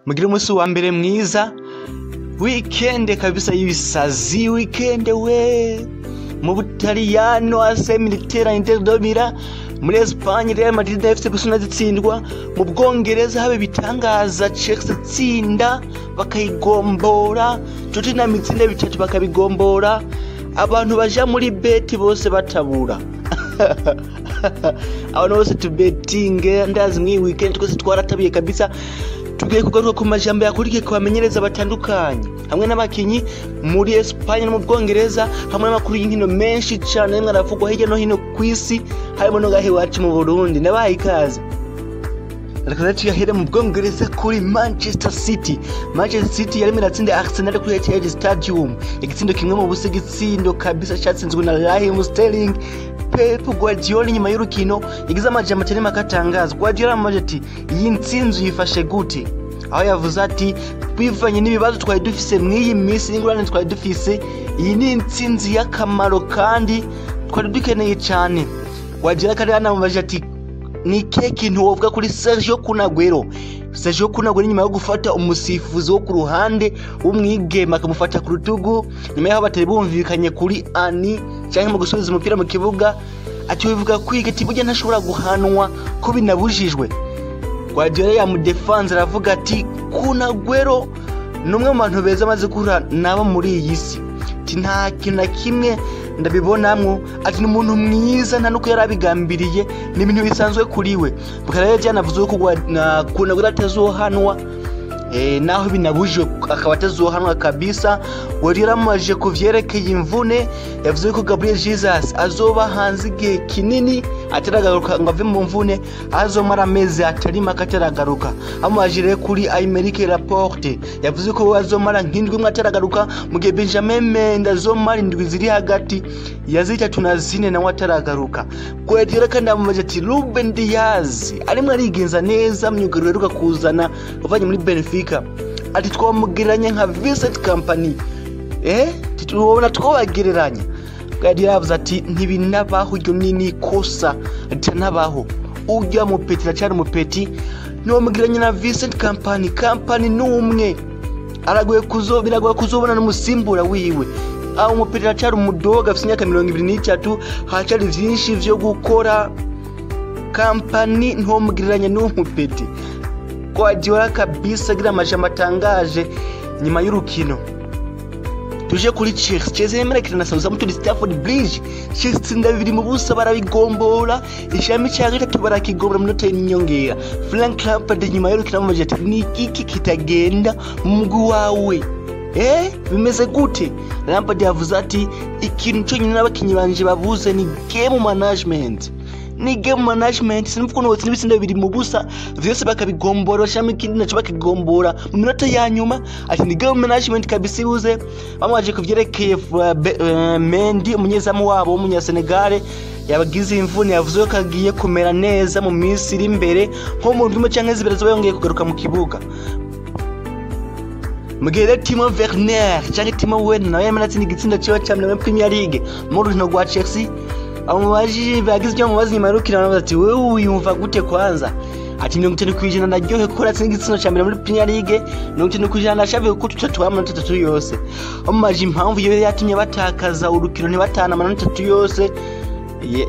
Mugire umunsi wa mbere mwiza, weekend kabisa y'ibisazi, weekend we. Mu Butaliyano AC Militera Inter de Milan, muri Espagne Real Madrid na FC Barcelona zitsindwa, mu Bwongereza habe bitangaza Chelsea itsinda bakayigombora, Tottenham itsinda bitatu bakabigombora, abantu baja muri bet bose batabura. Abantu bose tubetinge, ndazi mw'iyi weekend twese twaratabiye kabisa. Tugiye kugaruka ku majambo yakurikiye ku bamenyereza batandukanye hamwe n'abakinyi muri Espagne no mu Bwongereza, hamwe n'amakuru y'inkino menshi cane rimwe aravugwa hirya no hino kw'isi, harimo no ngaha iwacu mu Burundi. Nabahaye ikaze. Reka tuyahere mu Bwongereza kuri Manchester City. Manchester City yarimo iratsinda Arsenal kuri Etihad Stadium igitsindo 1-0, igitsindo kabisa cyatsinzwe na Raheem Sterling. Pep Guardiola nyuma y'urukino yagize amajambo atari make atangaza. Guardiola amaje ati: "Iyi ntsinzi uyifashe gute?" Aho yavuze ati: "Bivanye n'ibibazo twari dufise mw'iyi minsi n'ingorane twari dufise, iyi ni intsinzi y'akamaro kandi twari dukeneye cyane." Guardiola kandi yanamubaje ati: "Ni ikihe kintu wovuga kuri Sergio Kun Aguero?" Sergio Kun Aguero nyuma yo gufata umusifuzi wo ku ruhande w'umwigeme akamufata ku rutugu nyuma y'aho batari bumvikanye kuri ani cyangwa mu gusubiza umupira mu kibuga, ati: "Wivuga kwiga?" Ati: "Burya ntashobora guhanwa ko binabujijwe?" Guardiola yamudefanze, aravuga ati: "Kun Aguero ni umwe mu bantu beza amaze guhura nabo muri iyi si." Ati: "Nta kintu na kimwe ndabibonamwo." Ati: "Ni umuntu mwiza, nta nuko yari abigambiriye, ni ibintu bisanzwe kuri we." Bukaba rero byanavuze ko Kun Aguero atazohanwa, naho binabujijwe akaba atazohanwa kabisa. Guardiola yamubajije ku vyerekeye imvune, yavuze ko Gabriel Jesus azoba hanze igihe kinini ataragaruka ngo ave mu mvune, azomara amezi atari make ataragaruka. Amubajije rero kuri Aymeric Laporte, yavuze ko we azomara nk'indwi imwe ataragaruka, mu gihe Benjamin Mendy azomara indwi ziri hagati ya 3 na 4 nawe ataragaruka. Guardiola kandi amubajije ati: "Ruben Dias arimwo arigenza neza, myugariro uheruka kuzana uvanye muri Benfica," ati: "Twamugereranya nka Vincent Kompany, tubona twobagereranya?" Guardiola yavuze ati: "Ntibinabaho, iryo ni ikosa ritanabaho. Urya mupeti aracyari umupeti, ntiwamugereranya na Vincent Kompany. Kompany ni umwe aragoye kuzo, biragoye kuzobona n'umusimbura wiwe. Aho umupeti aracyari umudoga, afite imyaka 23, haracyari vyinshi vyo gukora. Kompany ntiwamugereranya n'uwo mupeti." Guardiola kabisa agira amajambo atangaje nyuma y'urukino. Tuje kuri Chelsea. Chelsea yemerekera na Southampton Stamford Bridge. Chelsea itsinda 2-0, barabigombora, ishami cya gatatu barakigombora mu minota y'inyongera. Frank Lampard nyuma y'urukino amubajije ati: "Ni iki kitagenda mu mugwi wawe, bimeze gute?" Lampard yavuze ati: "Ikintu cyonyine n'abakinyi banje babuze ni game management, ni game management. Sinumva ukuntu botsinda ibitsindo 2-0 vyose bakabigombora, bashiramo ikindi naco bakigombora mu minota ya nyuma." Ati: "Ni game management kabisa ibuze." Bamwaje ku vyerekeye Mendy, umunyezamu wabo w'umunyasenegale yabagize imvune, yavuze ko agiye kumera neza mu minsi iri imbere, nko mu ndwi imwe canke zibiri azoba yongeye kugaruka mu kibuga. Mu gihe rero Timo Werner canke Timo Werner nawe yamara atsinda igitsindo ciwe ca mbere muri Premier League mu rukino rwa Chelsea, bamubajije, bagize icyo bamubaza nyuma y'urukino, baramubaza ati: "Wewe wiyumva gute kwanza?" Ati: "50% ndaryohe kuko natsinda igitsindo ca mbere muri Premier League, 50% ndashavuye kuko tutatwaye amanota atatu yose." Bamubaje impamvu iyo yatumye batakaza urukino ntibatahane amanota atatu yose,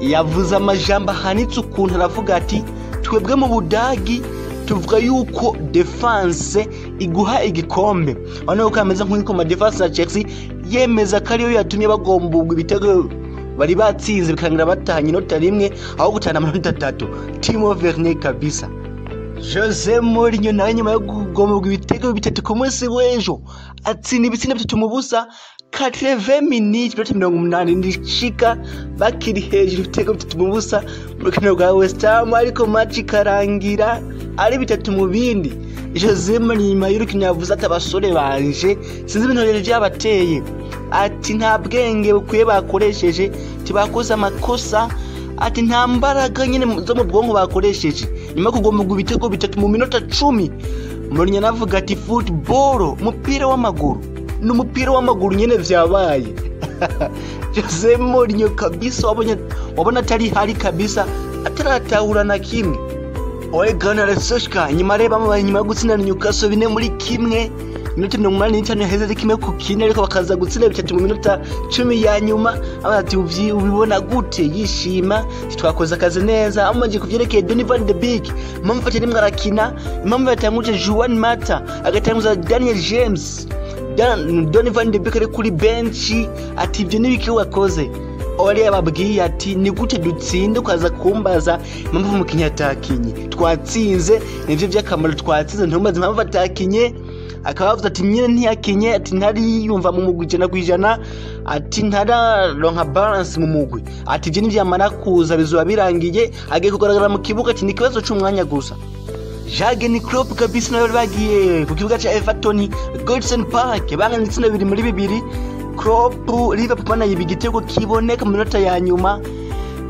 yavuze amajambo ahanitse ukuntu, aravuga ati: "Twebwe mu Budagi tuvuga yuko defense iguha igikombe." Urabona ko ameze nk'uko defense ya Chelsea yemeza ko ariyo yatumye bagomborwa ibitego bari batsinze, bikarangira batahanye inota rimwe aho gutahana amanota atatu. Timo Werner kabisa. Jose Mourinho nawe nyuma yo kugomborwa ibitego bitatu ku munsi w'ejo, atsinda ibitsindo 3-0, 80 minutes, minota 80 ndishika bakiri hejuru ibitego 3-0 mu rukino rwa West Ham, ariko match ikarangira ari 3 mu bindi. Jose Mourinho nyuma y'urukino yavuze ati: "Abasore banje sinzi ibintu rero byabateye." Ati: "Nta bwenge bukwiye bakoresheje, tibakoze amakosa." Ati: "Nta mbaraga nyine zo mu bwonko bakoresheje nyuma yo kugomborwa ibitego bitatu mu minota 10." Mourinho anavuga ati: "Football, umupira w'amaguru ni umupira w'amaguru nyine, vyabaye." Jose Mourinho kabisa wabonye wabona atari hari kabisa, ataratahura na kimwe. Ole Gunnar Solskjaer nyuma rero bamubaye nyuma yo gutsinda Newcastle 4-1, iminota 85 yaheze ari 1-1, ariko bakaza gutsinda 3 mu minota 10 ya nyuma. Ati ubibona gute? Yishima, twakoze akazi neza. Amaje kuvyerekeye Donny van de Beek, impamvu atari arakina, impamvu yatanguje Juan Mata agatanguza Daniel James, Donny van de Beek ari kuri bench, ati ibyo nibiki wakoze? Ole yababwiye ati ni gute dutsinda ukaza kumbaza impamvu umukinnyi atakinye? Twatsinze, nivyo vy'akamaro, twatsinze, ntumbaze impamvu atakinye. Akaba yavuze ati nyine ntiyakinye, ati ntariyumva mu mugwi 100%, ati ntararonka balance mu mugwi, ati ivyo nivyamara kuza bizoba birangiye, agiye kugaragara mu kibuga, ati ni ikibazo c'umwanya gusa. Jurgen Klopp kabisa nawe bagiye ku kibuga ca Everton, Goodison Park, bangana ibitsina 2-2. Klopp, Liverpool banayiba igitego kiboneka mu minota ya nyuma.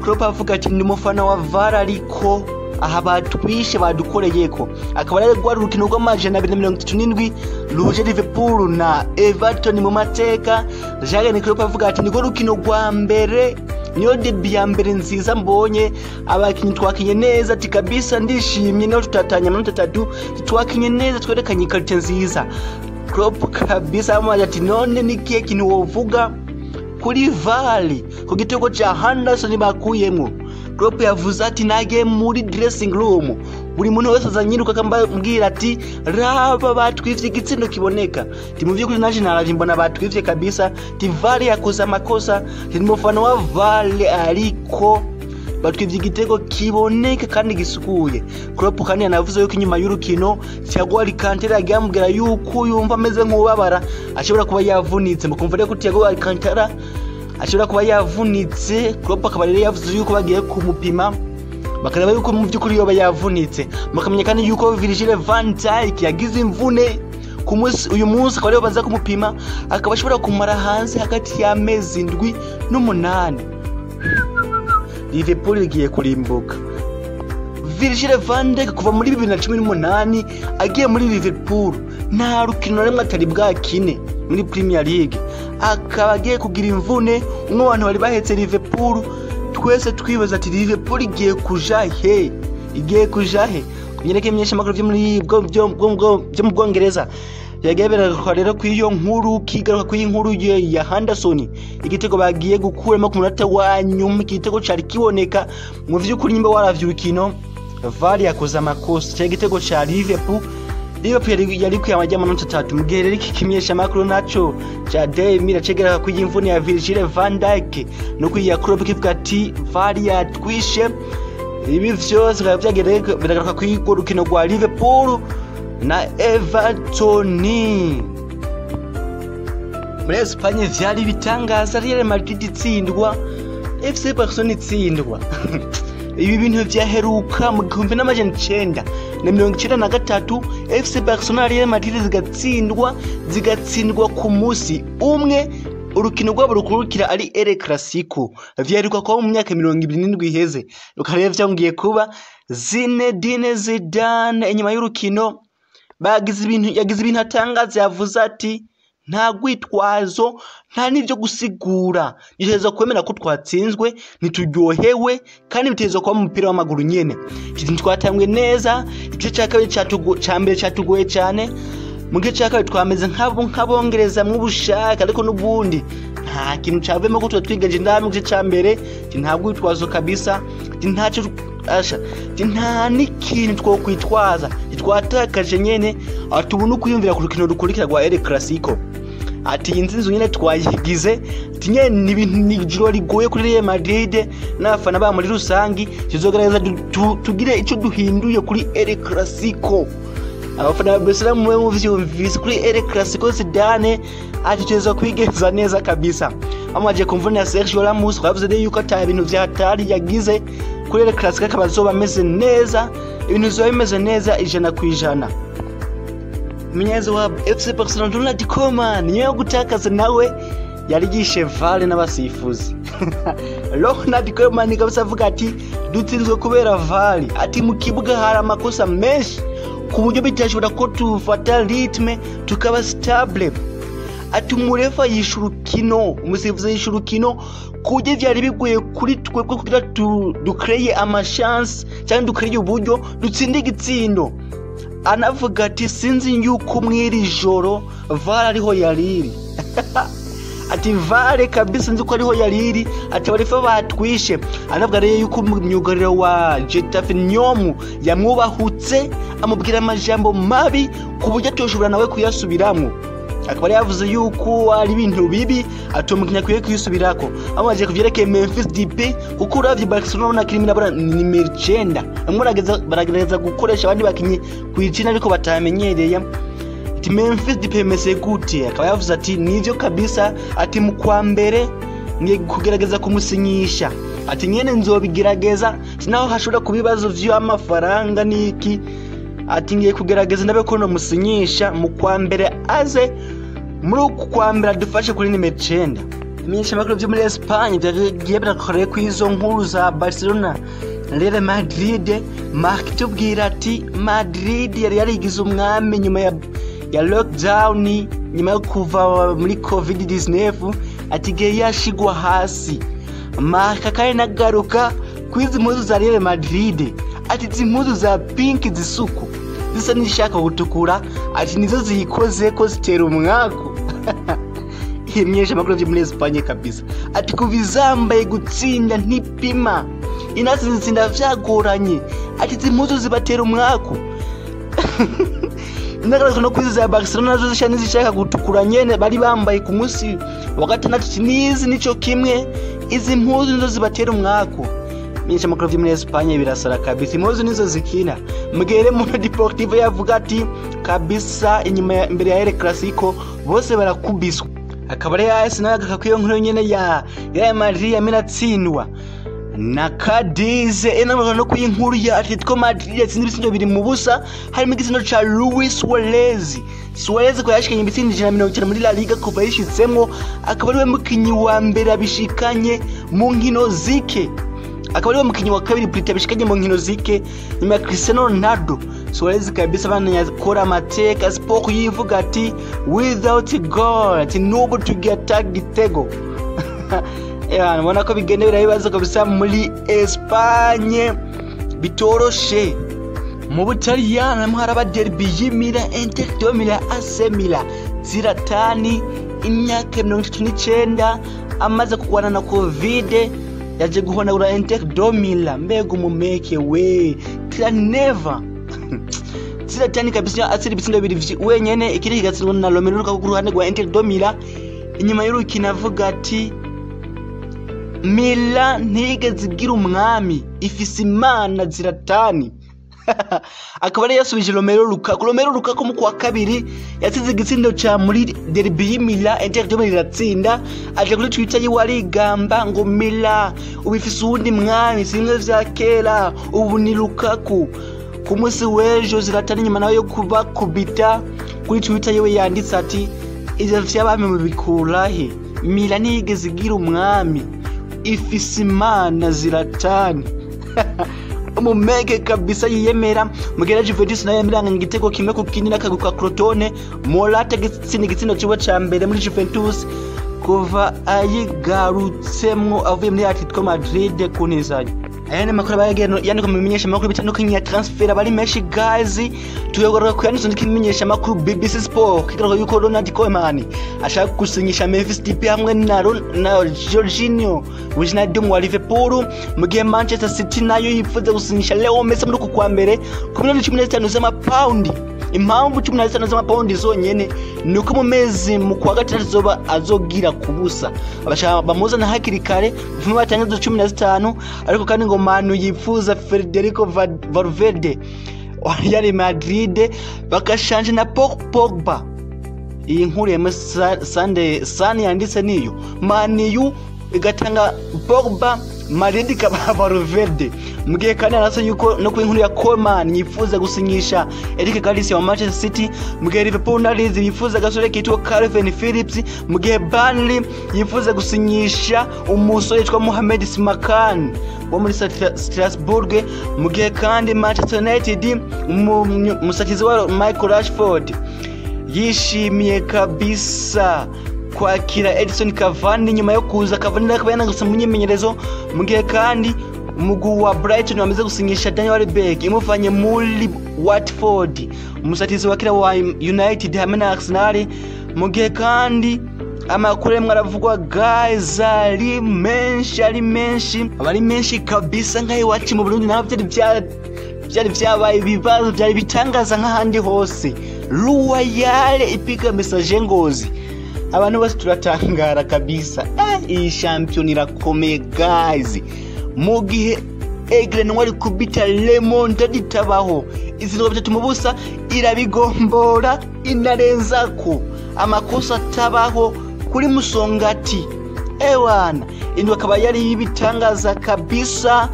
Klopp avuga ati ndi umufana wa VAR, ariko aha batwishe, badukoreyeko. Akaba rero rwari urukino rw'237 ruje Liverpool na Everton mu mateka. Jurgen Klopp avuga ati nirwo rukino rwa mbere, niyo début ya mbere nziza mbonye, abakinyi twakinye neza, ati kabisa ndishimye, niyo tutatanye amanota 3, twakinye neza, twerekanye qualité nziza. Klopp kabisa amaze ati none ni kihe kintu wovuga kuri VAR, ku gitego ca Henderson bakuyemwo? Klopp yavuze ati nagiye muri dressing room, buri muntu wese azanyiruka akambwira ati raba batwivye igitsindo kiboneka. Ti mu vy'ukuri naje naravye mbona batwivye kabisa, ti VAR yakoze amakosa, ti umufana wa VAR, ariko batwivye igitego kiboneka kandi gisukuye. Klopp kandi yanavuze yuko inyuma y'urukino Thiago Alcantara yagiye amubwira yuko yumva ameze nk'ubabara, ashobora kuba yavunitse. Mukumva rero ko Thiago Alcantara ashobora kuba yavunitse. Klopp akaba rero yavuze yuko bagiye kumupima bakareba yuko mu by'ukuri yoba yavunitse. Mukamenya kandi yuko Virgil van Dijk yagize imvune ku munsi uyu munsi, akaba ariho baza kumupima, akaba ashobora kumara hanze hagati y'amezi 7 n'8. Liverpool igiye kurimbuka. Virgil van Dijk kuva muri 2018 agiye muri Liverpool nta rukino na rumwe atari bwakine muri Premier League, akaba agiye kugira imvune. Umwe bantu bari bahetse Liverpool, twese twibaza ati Liverpool igiye kuja he? Igiye kuja he? Kunyereke imyesha makuru byo muri byo mu Bwongereza yagiye bereka rero ku iyo nkuru, kigaruka ku inkuru ya Henderson, igitego bagiye gukuramo ku munota wa nyuma, igitego cari kiboneka. Mu vy'ukuri nyimba waravye urukino, VAR yakoze amakosa, cya igitego ca Liverpool. Liverpool yari kuya amajya amanota 3. Mu gihe rero iki kimenyesha makuru naco ca Daily Mail cegera ku y'imvune ya Virgil van Dijk no ku ya Klopp, kivuga ati VAR yatwishe. Ibi vyose bikaba vyagiye biragaruka ku rukino rwa Liverpool na Everton. Muri Espagne vyari bitangaza, Real Madrid itsindwa, FC Barcelona itsindwa. Ibi bintu vyaheruka mu 1993, FC Barcelona, Real Madrid zigatsindwa ku munsi umwe, urukino rwabo rukurikira ari El Clasico. Vyaheruka kuba mu myaka 27 iheze, rukaba rero vyongeye kuba. Zinedine Zidane inyuma y'urukino bagize ibintu, yagize ibintu atangaza. Yavuze ati nta rwitwazo, nta n'ibyo gusigura, dutegerezwa kwemera ko twatsinzwe, ntituryohewe, kandi bitegerezwa kuba mu mupira w'amaguru nyene. Ntitwatanguye neza igice cya kabiri, ca mbere catugoye cyane. Mu gice cya kabiri twameze nk'abongereza mw'ubushaka, ariko n'ubundi nta kintu cavuyemo ko tuba twigenje indani mu gice ca mbere. Nta rwitwazo kabisa, ntacyo asha, nta n'ikintu twokwitwaza, twatakaje nyene. Tubona ukwiyumvira ku rukino rukurikira rwa El Clasico. Ati iyi nzinzu nyene twayigize, ati nyene ni ibintu, ni ijoro rigoye kuri Real Madrid n'abafana ba muri rusangi. Tuzogerageza tugire ico duhinduye kuri El Clasico. Abafana ba Barcelona mwe muvyumvise, kuri El Clasico Zidane ati tuza kwigenza neza kabisa. Amaje kumvuna ya Sergio Ramos, twavuze yuko ata ibintu vya hatari yagize. Kuri El Clasico akaba azoba ameze neza, ibintu bizoba bimeze neza 100%. Umumenyereza wa FC Barcelona Ronald Koeman niyo yo gutakaza nawe yari yishe VAR n'abasifuzi. Ronald Koeman kabisa avuga ati dutsinzwe kubera VAR, ati mu kibuga hari amakosa menshi ku buryo bitashobora ko tufata rythme tukaba stable. Ati umurefa yisha urukino, umusifuzi yisha urukino kuburyo vyari bigoye kuri twebwe kugira dukreye amachance cyangwa dukreye uburyo dutsinde igitsindo. Anavuga ati sinzi yuko mw'iri joro VAR ariho yariri. Ati VAR kabisa nzi ko ariho yariri, ati abarefa batwishe. Anavuga rero yuko umyugariro wa Getafe Nyomu yamwubahutse amubwira amajambo mabi ku buryo atoshobora nawe kuyasubiramwo. Akaba yari yavuze yuko ari ibintu bibi atomukinya akwiye kuyisubirako. Amaze kuvyerekeye Memphis Depay, kuko uravye Barcelona ubona kirimo irabura nimero 9, bamwe baragerageza gukoresha abandi bakinyi kw'icina ariko batamenyereye. Ati Memphis Depay meze gute? Akaba yavuze ati nivyo kabisa, ati mu kwa mbere ngiye kugerageza kumusinyisha, ati nyene nzobigerageza, sinaho hashobora kuba ibibazo vy'amafaranga niki, ati ngiye kugerageza ndabe ko nomusinyisha mu kwa mbere, aze muri uku kwa mbere adufashe kuri nimero 9. Ibimenyeshamakuru vyo muri Espagne vyagiye birakoreye kw'izo nkuru za Barcelona na Real Madrid. Mark tubwira ati Madrid yari yarigize umwami nyuma ya lockdown, nyuma yo kuva muri COVID-19, ati igihe yashigwa hasi. Mark kandi nagaruka kwizi mpuzu za Real Madrid, ati izi mpuzu za pink zisuku zisa n'ishaka gutukura, ati nizo ziyikoze ko zitera umwaku. Ibimenyeshamakuru vyo muri Espagne kabisa, ati kuva izambaye gutsinda ntipima, inasi zitsinda vyagoranye, ati izi mpuzu zibatera umwaku. Inagaruka no kwizi za Barcelona nazo zisha n'izishaka gutukura nyene bari bambaye ku munsi wa gatandatu, ati nizi nico kimwe, izi mpuzu nizo zibatera umwaku. Ibimenyeshamakuru vyo muri Espagne birasara kabisa, impuzu nizo zikina. Mugere Mundo Deportivo yavuga ati kabisa inyuma ya, imbere ya El Clasico bose barakubiswa. Akaba ari AS nawe agakwiye nkuru nyene ya Real Madrid yamenatsindwa na Cadiz. Enamara no kuyinkuru ya Atletico Madrid yatsinze ibitsindo 2-0, harimo igitsindo ca Luis Suarez. Suarez ko yashikanye ibitsindo 190 muri La Liga kuva yishitsemwo, akaba ariwe mukinyi wa mbere abishikanye mu nkino zike, akaba ariwe mukinyi wa kabiri plutôt abishikanye mu nkino zike nyuma ya Cristiano Ronaldo. Suarez kabisa banakora amateka. Sport yivuga ati without goal, ati nubu tugiye gitego. Ya, mbona ko bigenda birabibazo kabisa muri Espagne bitoroshe. Mu Butaliyani hamwe haraba derby y'Imila, Inter de Milan AC Milan. Zlatan imyaka 39 amaze kurwana na Covid yaje guhonagura Inter de Milan. Mbega umumeke we Traneva Zlatan kabisa atsinda ibitsindo bibiri wenyene, ikindi kigatsindwa na Romelu Lukaku ku ruhande rwa Inter de Milan. Inyuma y'urukino avuga ati Milan ntigeze igira umwami, ifise Imana Zlatan. Akaba yari yasubije Romelu Lukaku. Romelu Lukaku mu kwa kabiri yatsinze igitsindo ca muri derby y'Imila, Inter de Milan iratsinda. Aje kuri Twitter yiwe arigamba ngo Milan ubu ifise uwundi mwami, simwe vya kera, ubu ni Lukaku. Ku munsi w'ejo Zlatan inyuma nawe yo kubakubita kuri Twitter yiwe yanditse ati ivyo vy'abami mubikurahe, Milan ntiyigeze igira umwami, ifise Imana Zlatan. Umumege kabisa yiyemera. Mugera Juventus nayo yemeranga igitego 1-1 n'akagwi ka Crotone. Morata gitsinda igitsindo ciwe ca mbere muri Juventus kuva ayigarutsemwo avuye muri Atletico Madrid kunizanya. Aya ni makuru abaye yandikwa mu bimenyesha makuru bitandukanye ya transfer abari menshi guys. Tuyogaruka kuyanditse n'ikimenyesha makuru BBC Sport kigaragaza yuko Ronald Koeman ashaka gusinyisha Memphis Depay hamwe na Jorginho Wijnaldum wa Liverpool, mu gihe Manchester City nayo yifuza gusinyisha Leo Messi muri uku kwa mbere ku miliyoni 15 z'amapaundi. Impamvu 15 z'amapaundi zonyene ni uko mu mezi mu kwa gatandatu zoba azogira kubusa, abashaka bamuzana hakiri kare vuba batangaza 15. Ariko kandi ngo Manu yifuza Federico Valverde wa Real Madrid bakashanje na Paul Pogba. Iyi nkuru ya Sunday Sun yanditse niyo Manu igatanga Pogba, Madrid ikaba Valverde. Mu gihe kandi arasa yuko no ku inkuru ya Koeman yifuza gusinyisha Eric Garcia wa Manchester City, mu gihe Liverpool na Leeds yifuza agasore kitwa Calvin Phillips, mu gihe Burnley yifuza gusinyisha umusore witwa Mohamed Simakan wo muri Strasbourg, mu gihe kandi Manchester United umusatizi wa Michael Rashford Yishimiye kabisa kwakira Edison Cavani nyuma yo kuza. Cavani akaba yanaguse mu myimenyerezo, mu gihe kandi umugwi wa Brighton wamaze gusinyisha Daniel Welbeck imuvanye muri Watford, umusatizi wa kera wa United hamwe na Arsenal. Mu gihe kandi amakuru arimwo aravugwa, guys, ari menshi, ari menshi, aba ari menshi kabisa. Nk'aho iwacu mu Burundi naho vyari vyabaye ibibazo, vyari bitangaza nk'ahandi hose. Royal ipika Messager Ngozi, abantu bose turatangara kabisa. Iyi shampiyona irakomeye, guys. Mu gihe Aigle Noir kubita remontada itabaho, izindwa 3-0, irabigombora, inarenzako amakosa atabaho kuri Musongati. Ewana, indwi akaba yari ibitangaza kabisa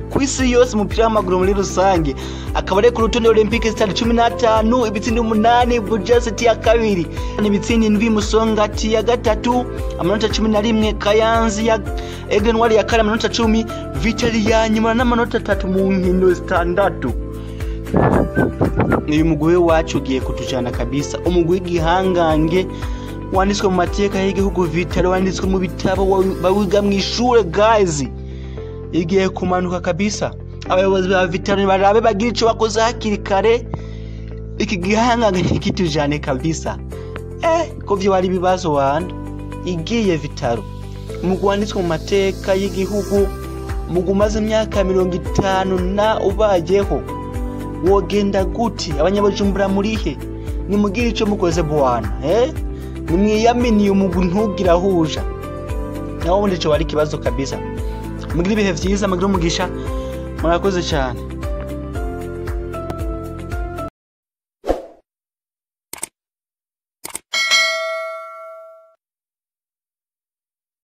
ku isi yose, umupira w'amaguru muri rusange. Akaba ari ku rutonde: Olympique Stade 15, ibitsindi 8, Buja City ya kabiri ibitsindi 7, Musongati ya gatatu amanota 11, Kayanzi ya Aigle Noir ya kane amanota 10, Vital'O ya nyuma n'amanota 3 mu nkino 6. Uyu mugwi wacu ugiye kutujana kabisa, umugwi w'igihangange wanditswe mu mateka y'igihugu. Vital'O wanditswe mu bitabo bawiga mu ishure, guys, igiye kumanuka kabisa. Abayobozi ba Vital'O barabe bagira ico bakoze hakiri kare, iki gihangange ntikitujane kabisa. Ko vyo wari ibibazo wanda igiye Vital'O, umugwi wanditswe mu mateka y'igihugu, umugwi umaze imyaka 50 na ubayeho, wogenda gute? Abanyabujumbura murihe? Nimugire ico mukoze bwana. Nimwiyaminiye umugwi ntugira ahuja naho ubundi ico wari ikibazo kabisa. Mugire ibihe vyiza, mugire umugisha, murakoze cyane.